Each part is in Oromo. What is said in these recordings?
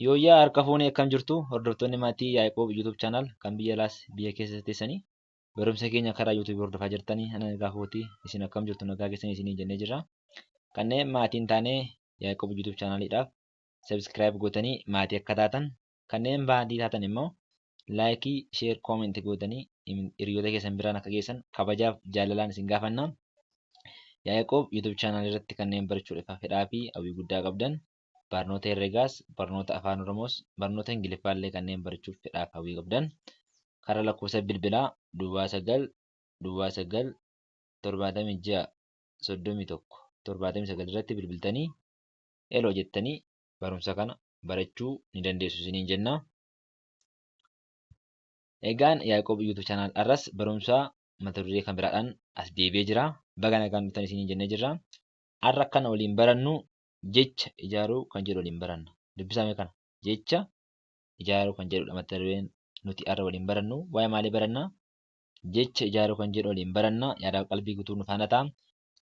Yooyyaa harka fuunee akkam jirtu hordoftoonni maatii Yaaqoob YouTube channel kan biyya alaas biyya keessa teessanii barumsa keenya karaa YouTube hordofaa jirtanii ana nagaa kooti isin akkam jirtu nagaa keessanii isiniin jennee jirra. Kanneen maatii hin taane Yaaqoob YouTube channelidhaaf subscribe gootanii maatii akka taatan kanneen maatii taatan immoo laayikii, share, comment gootanii hiriyoota keessan biraan akka geessan kabajaaf jaalalaan isin gaafanna. Yaaqoob YouTube channel irratti kanneen barachuudhaaf fedhaa fi hawwii guddaa qabdan barnoota herregaas, barnoota afaan Oromoos, barnoota Ingiliffaa illee kanneen barachuuf fedhaaf hawwii qabdan karaa lakkoofsa bilbilaa duwwaa 9 duwwaa 9 76 31 79 irratti bilbiltanii eloo jettanii barumsa kana barachuu ni dandeessu isiniin jenna. Egaan Yaaqoob YouTube channel har'as barumsa mata duree kan biraadhaan as deebi'ee jira. Baga nagaan dhuftan isiniin jennee jirra. Har'a kan waliin barannu jecha ijaaruu kan jedhu waliin baranna. Dubbisaa mee kana. Jecha ijaaruu kan jedhudha mata dureen nuti har'a waliin barannu. Waa'ee maalii baranna? Jecha ijaaruu kan jedhu waliin baranna. Yaadaaf qalbii guutuu nu faana ta'a.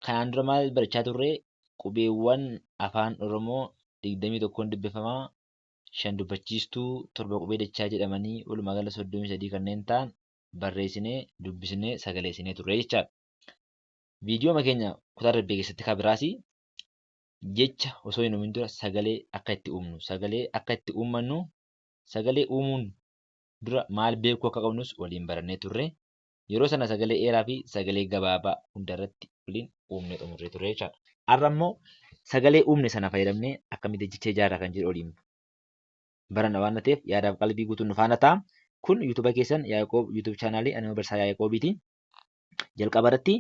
Kanaan dura maal barachaa turre? Qubeewwan afaan Oromoo 21 dubbifamaa, 5 dubbachiistuu, 7 qubee dachaa jedhamanii walumaa gala 33 kanneen ta'an barreessinee, dubbisnee, sagaleessinee turre jechaadha. Viidiyooma keenya kutaa darbe keessatti kan biraas jecha osoo hin uumin dura sagalee akka itti uumnu, sagalee akka itti uummannu, sagalee uumuun dura maal beekuu akka qabnus waliin barannee turre. Yeroo sana sagalee dheeraa fi sagalee gabaabaa hunda irratti waliin uumnee xumurree turre jechaadha. Har'a immoo sagalee uumne sana fayyadamnee akkamitti jecha ijaarra kan jedhu waliin baranna waan ta'eef yaadaaf qalbii guutuun nu faana ta'a. Kun yuutuuba keessan Yaaqoob yuutuub chaanaalii ani barsaa Yaaqoobiiti. Jalqaba irratti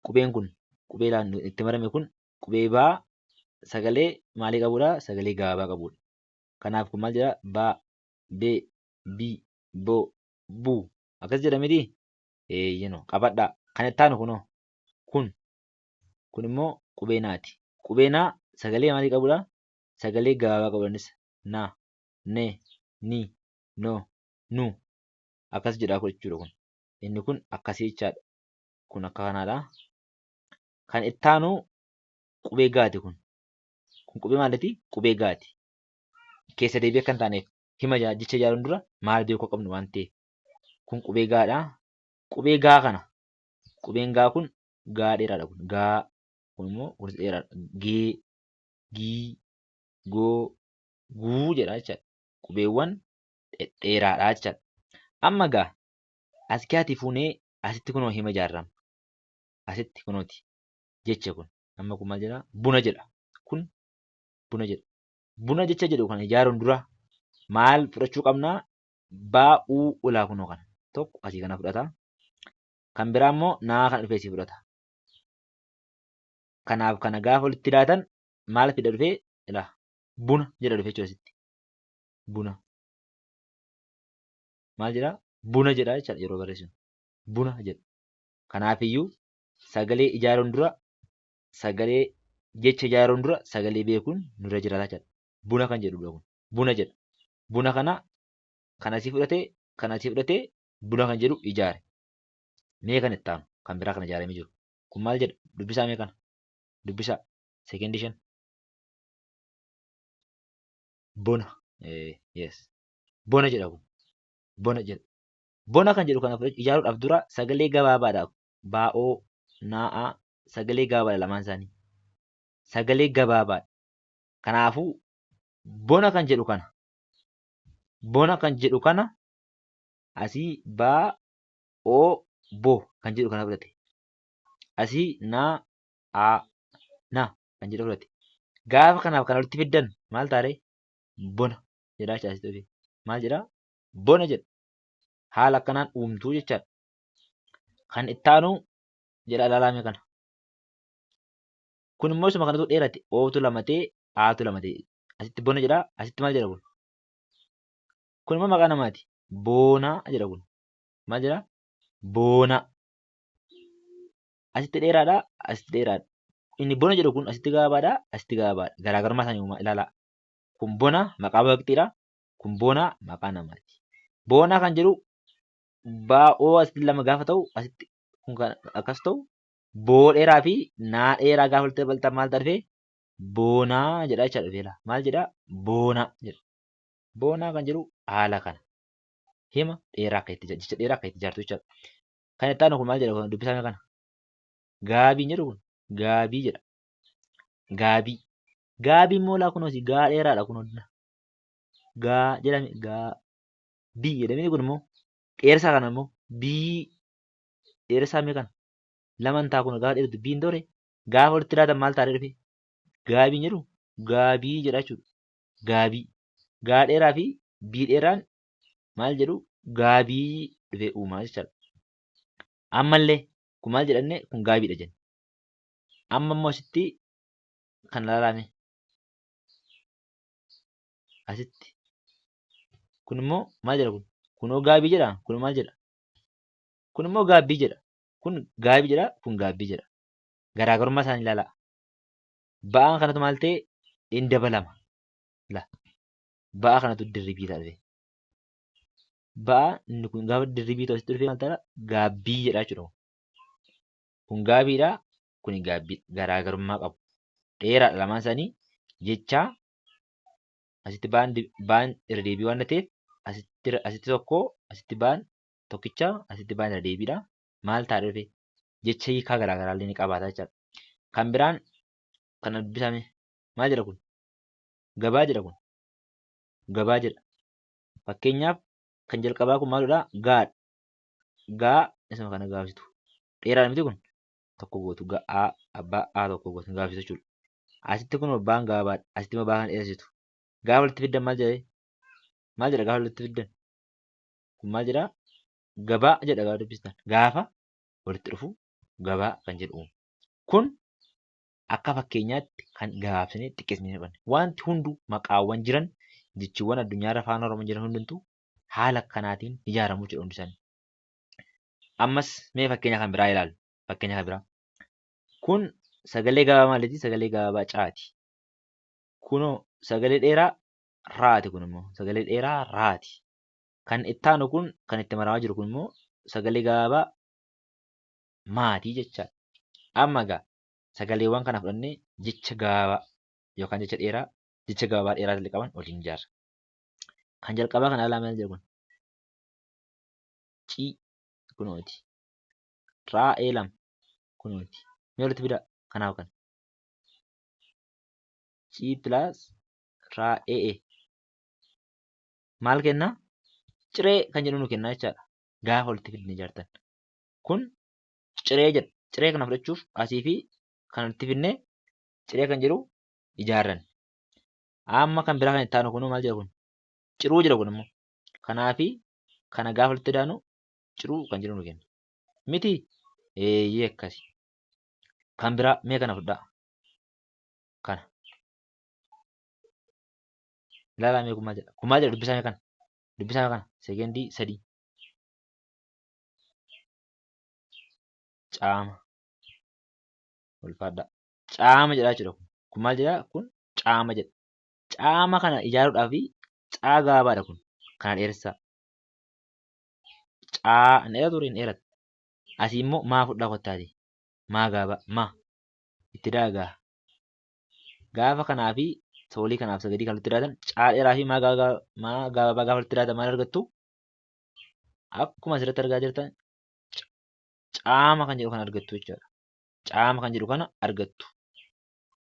qubeen kun qubee itti marame kun qubee baa sagalee maalii qabudha? Sagalee gabaabaa qabudha. Kanaaf kun maal jedha? Baa, bee, bii, boo, buu. Akkas jedha miti? Eeyyeno qabadhaa. Kan itti aanu kunoo kun kun immoo qubee naati. Qubee naa sagalee maalii qabudha? Sagalee gabaabaa qabudha innis na, ne, ni, no, nu akkas jedha jechuudha kun. Inni kun akkasii jechaadha. Kun akka kanaadha. Kan itti aanu qubee gaati kun. Kun qubee maaliiti? Qubee gaati. Keessa deebii akka hin taaneef hima jecha ijaaruun dura maal beekuu qabnu waan ta'eef. Kun qubee gaadha. Qubee gaa kana qubeen gaa kun gaa dheeraadha kun gaa kun immoo kunis dheeraadha. Gee, gii, goo, guu jedha jechaadha. Qubeewwan dhedheeraadha jechaadha. Amma gaa as kaatii fuunee asitti kunoo hima ijaarrama. Asitti kunooti jecha kun amma kun maal jedha? Buna jedha. Kun buna jedha. Buna jecha jedhu kana ijaaruun dura maal fudhachuu qabnaa? Baa uu ulaa kunoo kana. Tokko asii kana fudhata. Kan biraa immoo naa kana dhufee asii fudhata. Kanaaf kana gaafa walitti laatan maal fida dhufee ilaa buna jedha dhufee jechuudha asitti. Buna. Maal jedhaa? Buna jedha jechaadha yeroo barreessinu. Buna jedha. Kanaafiyyuu sagalee ijaaruun dura sagalee jecha ijaaruun dura sagalee beekuun nurra jiraata jechaadha. Buna kan jedhudha kun. Buna jedha. Buna kana kan asii fudhatee kan asii fudhatee buna kan jedhu ijaare. Mee kan itti aanu kan biraa kan ijaaramee jiru. Kun maal jedha? Dubbisaa mee kana. Dubbisaa. Sekeendii 5. Bona. Yes. Bona jedha kun. Bona jedha. Bona kan jedhu kana ijaaruudhaaf dura sagalee gabaabaadha. Baa'oo, naa'aa, sagalee gabaabaadha lamaan isaanii. Sagalee gabaabaadha. Kanaafuu bona kan jedhu kana bona kan jedhu kana asii baa oo bo kan jedhu kana fudhate. Asii na a na kan jedhu fudhate. Gaafa kanaaf kana walitti fiddan maal taaree? Bona jedhaa jecha asitti dhufe. Maal jedhaa? Bona jedha. Haala akkanaan uumtuu jechaadha. Kan itti aanu jedha ilaalaa kana. Kun immoo isuma kanatu dheerate. Ootu lama ta'e aatu lama ta'e. Asitti bona jedha. Asitti maal jedha kun? Kun immoo maqaa namaati. Boonaa jedha kun. Maal jedha? Boonaa. Asitti dheeraadha. Asitti dheeraadha. Inni bona jedhu kun asitti gabaabaadha. Asitti gabaabaadha. Garaagarummaa isaanii uumaa ilaalaa. Kun bona maqaa waqtiidha. Kun boonaa maqaa namaati. Boonaa kan jedhu baa'oo asitti lama gaafa ta'u asitti kun kan akkas ta'u boo dheeraa fi naa dheeraa gaafa walitti dabaltan maal ta'a dhufee boonaa jedha jecha dhufee laa maal jedha boonaa jedha. Boonaa kan jedhu haala kana. Hima dheeraa akka itti jecha dheeraa akka itti ijaartu jechaadha. Kan itti aanu kun maal jedha dubbisaa kana? Gaabiin jedhu kun gaabii jedha. Gaabii. Gaabii immoo laa kunuunsi gaa dheeraadha kun. Gaa jedhame gaa bii jedhamee kun immoo dheersaa kana immoo bii dheersaa mee kana laman taa kun gaafa dheeratu biin dore gaafa walitti laatan maal taatee dhufe gaabiin jedhu gaabii jedha jechuudha. Gaabii. Gaa dheeraa fi bii dheeraan maal jedhu gaabii dhufee uumaa jechaadha. Ammallee kun maal jedhanne kun gaabiidha jenne. Amma immoo asitti kan ilaalame asitti kun immoo maal jedha kun kunoo gaabii jedha kun maal jedha kun immoo gaabbii jedha kun gaabii jedha kun gaabbii jedha garaagarummaa isaanii ilaalaa. Ba'aan kanatu maal ta'e hin dabalama. La ba'aa kanatu dirribii ta'a dhufe. Ba'aa inni kun gaafa dirribii ta'u asitti dhufee maal ta'a gaabbii jedha jechuudha. Kun gaabiidha kun gaabbii garaagarummaa qabu. Dheeraadha lamaan isaanii jecha asitti ba'aan irra deebii waan ta'eef asitti tokko asitti ba'aan tokkicha asitti ba'aan irra deebiidha. Maal ta'a dhufe jecha hiikaa garaagaraa illee ni qabaata jechaadha. Kan biraan kana dubbisame maal jedha kun? Gabaa jedha kun. Gabaa jedha. Fakkeenyaaf kan jalqabaa kun maalidha? Gaadha. Gaa isuma kana gaafsitu. Dheeraadha miti kun? Tokko gootu ga'aa abbaa A tokko gootu gaafsitu jechuudha. Asitti kun abbaan gaabaadha. Asitti immoo baa kana dheeressitu. Gaafa walitti fiddan maal jedhee? Maal jedha gaafa walitti fiddan? Kun maal jedhaa? Gabaa jedha gaafa dubbistan. Gaafa walitti dhufu gabaa kan jedhu uuma. Kun akka fakkeenyaatti kan gabaabsinee xiqqeessinee fudhanne. Wanti hunduu maqaawwan jiran jechiiwwan addunyaarra afaan Oromoo jiran hundumtuu haala akkanaatiin ijaaramu jechuudha hundi isaanii. Ammas mee fakkeenya kan biraa ilaallu. Fakkeenya kan biraa. Kun sagalee gabaabaa maaliiti? Sagalee gabaabaa caati. Kunoo sagalee dheeraa raati kun immoo sagalee dheeraa raati. Kan itti aanu kun kan itti maramaa jiru kun immoo sagalee gabaabaa maatii jechaadha. Amma egaa sagaleewwan kana fudhannee jecha gabaabaa yookaan jecha dheeraa jecha gabaabaa dheeraa illee qaban waliin ijaarra. Kan jalqabaa kana ilaalaa maal jedhu kun? C kunooti. Raa E lama kunooti. Mee walitti fidaa kanaaf kana. C plus raa E E maal kenna? Ciree kan jedhu nu kenna jechaadha. Gaafa walitti fidnee ijaartan. Kun ciree jedha. Ciree kana fudhachuuf asii fi kan walitti fidnee ciree kan jedhu ijaarran. Amma kan biraa kan itti aanu kunoo maal jedha kun? Ciruu jedha kun immoo. Kanaa fi kana gaafa walitti daanu ciruu kan jedhu nu kenna. Miti? Eeyyee akkasi. Kan biraa mee kana fudhaa. Kana. Ilaalaa mee kun maal jedha? Kun maal jedha dubbisaa mee kana? Dubbisaa mee kana? Sekendii 3. Caama. Ulfaadhaa. Caama jedhaa jechuudha kun. Kun maal jedhaa? Kun caama jedha. Caama kana ijaaruudhaaf caa gabaabaadha kun. Kana dheeressaa. Caa hin dheeratu hin dheeratu. Asii immoo maa fudhaa kottaati. Maa gaabaa maa itti daagaa. Gaafa kanaa fi soolii kanaaf sagadii kan walitti daatan caa dheeraa fi maa gabaabaa gaafa walitti daatan maal argattu? Akkuma asirratti argaa jirtan caama kan jedhu kana argattu jechuudha. Caama kan jedhu kana argattu.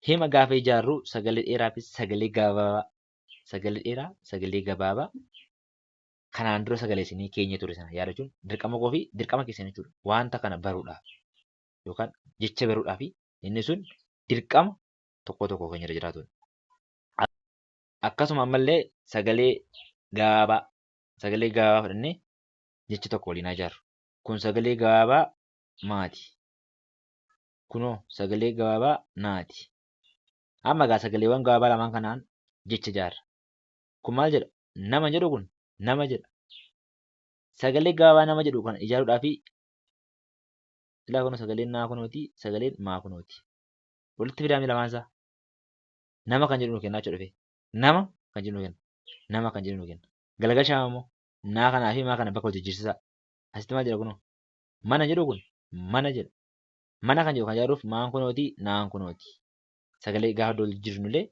Hima gaafa ijaarru sagalee dheeraa fi sagalee gabaabaa sagalee dheeraa sagalee gabaabaa kanaan dura sagalee isinii keenya ture sana yaadachuun dirqama koo fi dirqama keessan jechuudha. Wanta kana baruudhaaf yookaan jecha baruudhaaf inni sun dirqama tokko tokko keenya irra jiraatudha. Akkasuma ammallee sagalee gabaabaa sagalee gabaabaa fudhannee jecha tokko waliin haa ijaarru. Kun sagalee gabaabaa maati. Kunoo sagalee gabaabaa naati. Amma egaa sagaleewwan gabaabaa lamaan kanaan jecha ijaarra. Kun maal jedha? Nama jedhu kun nama jedha. Sagalee gabaabaa nama jedhu kana ijaaruudhaaf ilaa kunoo sagaleen naa kunooti sagaleen maa kunooti. Walitti fidaame lamaan isaa. Nama kan jedhu nu kennaa jechuudha dhufe. Nama kan jedhu nu kenna. Nama kan jedhu nu kenna. Galagalchaa immoo naa kanaa fi maa kana bakka wal jijjiirsisaa. Asitti maal jedha kunoo? Mana jedhu kun mana jedha. Mana kan jedhu kan ijaaruuf maan kunooti naan kunooti. Sagalee gaafa wal jijjiirnu illee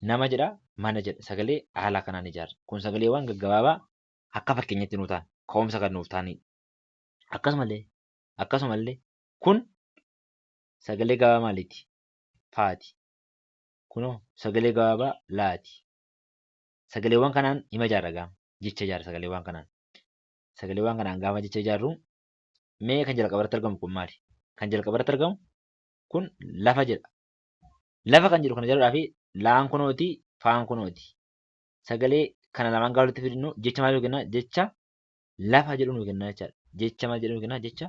Nama jedha, mana jedha. Sagalee haala kanaan ijaarra. Kun sagaleewwan gaggabaabaa akka fakkeenyatti nuu ta'an, ka'umsa kan nuuf ta'anidha. Akkasumallee akkasumallee kun sagalee gabaabaa maaliiti? Faati. Kunoo sagalee gabaabaa laati. Sagaleewwan kanaan hima ijaarra gaama. Jecha ijaarra sagaleewwan kanaan. Sagaleewwan kanaan gaafa jecha ijaarru mee kan jalqaba irratti argamu kun maali? Kan jalqaba irratti argamu kun lafa jedha. Lafa kan jedhu kana ijaaruudhaaf laan kunooti, faan kunooti. Sagalee kana lamaan gaafa walitti fidnu jecha maal kenna? Jecha lafa jedhu nuuf kenna jechaadha. Jecha maal jedhu nuuf kenna? Jecha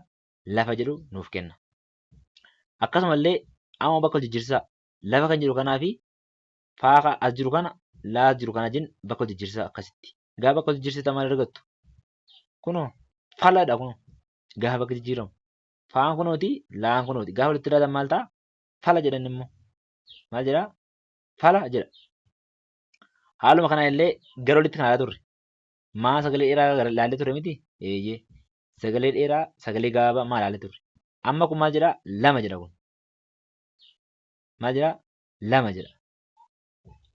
lafa jedhu nuuf kenna. Akkasumallee amma bakka wal jijjiirsisaa. Lafa kan jedhu kanaa fi faa as jiru kana laa as jiru kana wajjin bakka wal jijjiirsisaa akkasitti. Gaafa bakka wal jijjiirsitan maal argattu? Kunoo faladha kunoo gaafa bakka jijjiiramu. Faan kunooti laan kunooti. Gaafa walitti ilaalan maal ta'a? Fala jedhan immoo. Maal jedhaa? Fala jedha. Haaluma kanaan illee gara olitti kan ilaalaa turre. Maa sagalee dheeraa ilaallee turre miti? Eeyyee. Sagalee dheeraa sagalee gabaabaa maa ilaallee turre. Amma kun maal jedhaa? Lama jedha kun. Maal jedhaa? Lama jedha.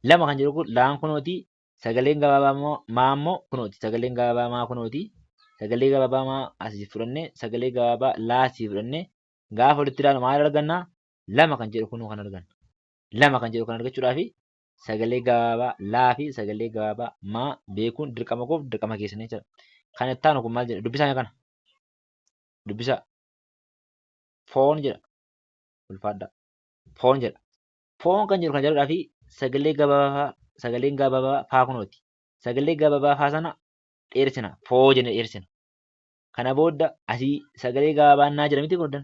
Lama kan jedhu kun laan kunooti. Sagaleen gabaabaa immoo maa immoo kunooti. Sagaleen gabaabaa maa kunooti. Sagalee gabaabaa maa asii fudhannee sagalee gabaabaa laa asii fudhannee gaafa walitti ilaalu maal arganna? Lama kan jedhu kunoo kan arganna. Lama kan jedhu kan argachuudhaaf sagalee gabaabaa laa fi sagalee gabaabaa maa beekuun dirqama koof dirqama keessanii jechuudha. Kan itti aanu kun maal jedha? Dubbisaa kana. Dubbisaa. Foon jedha. Ulfaadhaa. Foon jedha. Foon kan jedhu kan jedhuudhaa fi sagalee gabaabaa sagaleen gabaabaa faa kunooti. Sagalee gabaabaa faa sana dheersina. Foo jennee dheersina. Kana booda asii sagalee gabaabaa naa jira miti godhan.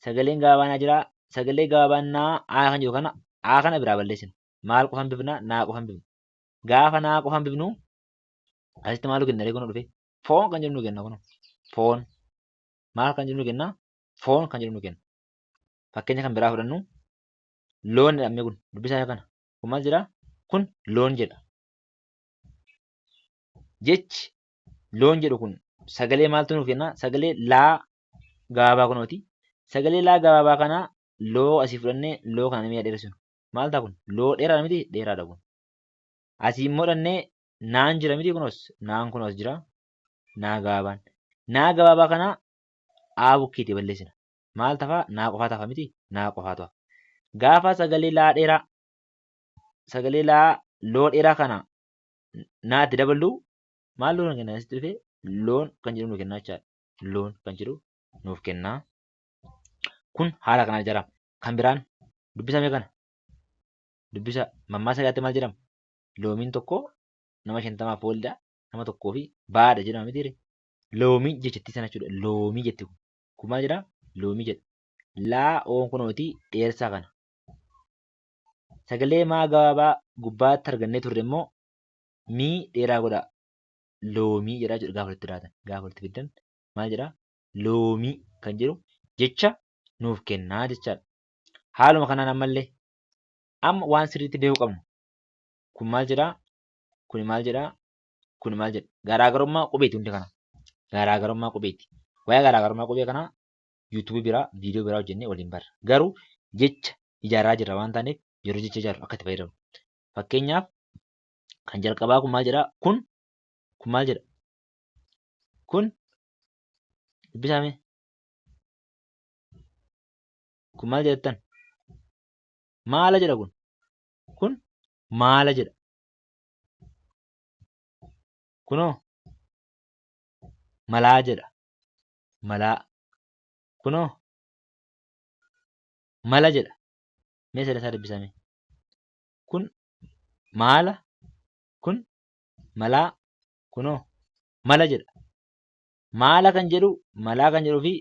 Sagaleen gabaabaa naa jira. Sagalee gabaabaa naa aa kan jedhu kana aa kana biraa balleessina. Maal qofan bifna? Naa qofan bifna. Gaafa naa qofan bifnu asitti maal nu kenna ree kunoo dhufe? Foon kan jedhu nu kenna kunoo. Foon. Maal kan jedhu nu kenna? Foon kan jedhu nu kenna. Fakkeenya kan biraa fudhannu loon jedhamee kun dubbisaa kana. Kun maal jedhaa? Kun loon jedha. Jechi loon jedhu kun sagalee maaltu nuuf kenna? Sagalee laa gabaabaa kunooti. Sagalee laa gabaabaa kana loo asii fudhannee loo kana mi'a dheeressinu. Maal ta'a kun? Loo dheeraadha miti? Dheeraadha kun. Asii immoo dhannee naan jira miti kunoos? Naan kunoos jira. Naa gabaabaan. Naa gabaabaa kana aa bukkeetti balleessina. Maal tafa? Naa qofaa tafa miti? Naa qofaatu hafa. Gaafa sagalee laa dheeraa sagalee laa loo dheeraa kana naa itti daballu maal loon kenna asitti dhufe loon kan jedhu nu kenna jechaadha. Loon kan jedhu nuuf kenna. Kun haala kanaan ijaarama. Kan biraan dubbisame kana dubbisa mammaaksa keessatti maal jedhama? Loomiin tokko nama 50f oolidha. Nama tokkoo fi baadha jedhama mitiire. Loomii jechattii sana jechuudha. Loomii jetti kun. Kun maal jedhaa? Loomii jedha. Laa oon kunooti dheersaa kana. Sagalee maa gabaabaa gubbaatti argannee turre immoo mii dheeraa godhaa. Loomii jedhaa jechuudha gaafa walitti daatan. Gaafa walitti fiddan maal jedhaa? Loomii kan jedhu jecha nuuf kennaa jechaadha. Haaluma kanaan ammallee amma waan sirriitti beekuu qabnu. Kun maal jedhaa? Kun maal jedhaa? Kun maal jedha? Garaagarummaa qubeeti hundi kana. Garaagarummaa qubeeti. Waa'ee garaagarummaa qubee kanaa yuutuubii biraa viidiyoo biraa hojjennee waliin barra. Garuu jecha ijaaraa jirra waan taaneef yeroo jecha ijaarru akka itti fayyadamnu. Fakkeenyaaf kan jalqabaa kun maal jedhaa? Kun kun maal jedha? Kun dubbisaa mee? Kun maal jedhattan? Maala jedha kun. Kun maala jedha. Kunoo malaa jedha. Malaa. Kunoo mala jedha. Mee sadasaa dubbisaa mee. Kun maala. Kun malaa. Kunoo mala jedha. Maala kan jedhu, malaa kan jedhuu fi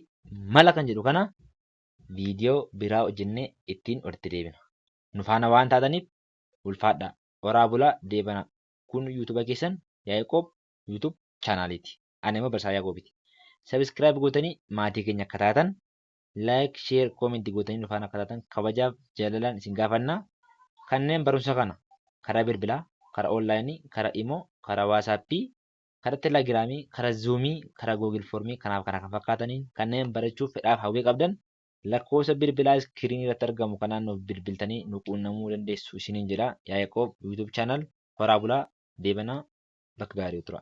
mala kan jedhu kana viidiyoo biraa hojjennee ittiin walitti deebina. Nu faana waan taataniif ulfaadhaa. Horaa bulaa deebanaa. Kun yuutuuba keessan Yaaqoob YouTube chaanaaliiti. Ani immoo Barsiisaa Yaaqoobiiti. Subscribe gootanii maatii keenya akka taatan, like, share, comment gootanii nu faana akka taatan kabajaaf jaalalaan isin gaafanna. Kanneen barumsa kana karaa bilbilaa, karaa onlaayinii, karaa imo, karaa waasaappii, karaa telegiraamii, karaa zuumii, karaa googil foormii kanaaf kana kan fakkaataniin kanneen barachuuf fedhaaf hawwii qabdan Lakkoofsa bilbilaa iskiriinii irratti argamu kanaan nuuf bilbiltanii nu quunnamuu dandeessu isiniin jedha. Yaaqoob YouTube channel horaa bulaa deebanaa bakka gaarii tura.